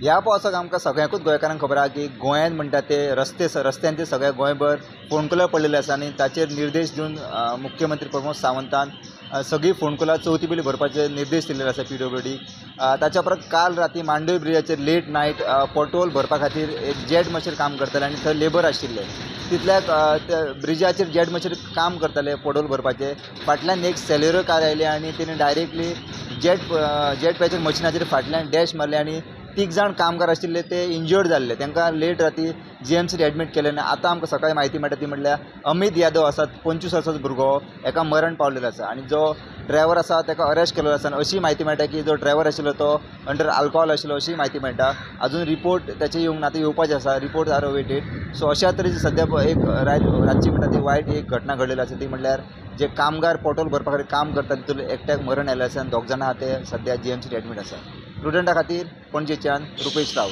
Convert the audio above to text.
ह्या पावसाक आमकां सगळ्यांकूच गोंयकारांक खबर आहा की गोंयांत म्हणटा ते रस्ते रस्त्यांचे सगळे गोंयभर फोंडकुलां पडलेले आसा आनी ताचेर निर्देश दिवन मुख्यमंत्री प्रमोद सावंतान सगळीं फोंडकुलां चवथी पयलीं भरपाचे निर्देश दिल्ले आसा पीडब्ल्यूडीक. ताच्या उपरांत काल राती मांडवी ब्रिजाचेर लेट नायट पेट्रोल भरपा खातीर एक जेट मशीन काम करताले आनी थंय लेबर आशिल्ले. तितल्याक त्या ब्रिजाचेर जेट मशीन काम करताले पेट्रोल भरपाचे. फाटल्यान एक सेलेरो कार आयली आनी तिणें डायरेक्टली जेट जेट पॅचर मशिनाचेर फाटल्यान डॅश मारले आनी तीग जाण कामगार आशिल्ले ते इंजर्ड जाल्ले. तांकां लेट राती जीएमसीत एडमीट केले आनी आतां आमकां सकाळीं म्हायती मेळटा ती म्हटल्यार अमीत यादव आसा 25 वर्सांचो भुरगो हेका मरण पावलेलो आसा आनी जो ड्रायव्हर आसा ताका अरेस्ट केल्लो आसा. आनी अशी म्हायती मेळटा की जो ड्रायव्हर आशिल्लो तो अंडर आल्कोहोल आशिल्लो अशी म्हायती मेळटा. अजून रिपोर्ट ताचे येवंक ना, आतां येवपाचे आसा. Report are awaited. सो अशा तरेची सद्या एक रातची म्हणटा ती वायट एक घटना घडलेली आसा. ती म्हटल्यार जे कामगार पेट्रोल भरपा खातीर काम करता तितून एकट्याक मरण आयलें आसा आनी दोग जाणां आहा ते सद्या जीएमसीत एडमीट आसा. प्रुडंटा खातीर पणजेच्यान रुपेश राऊत.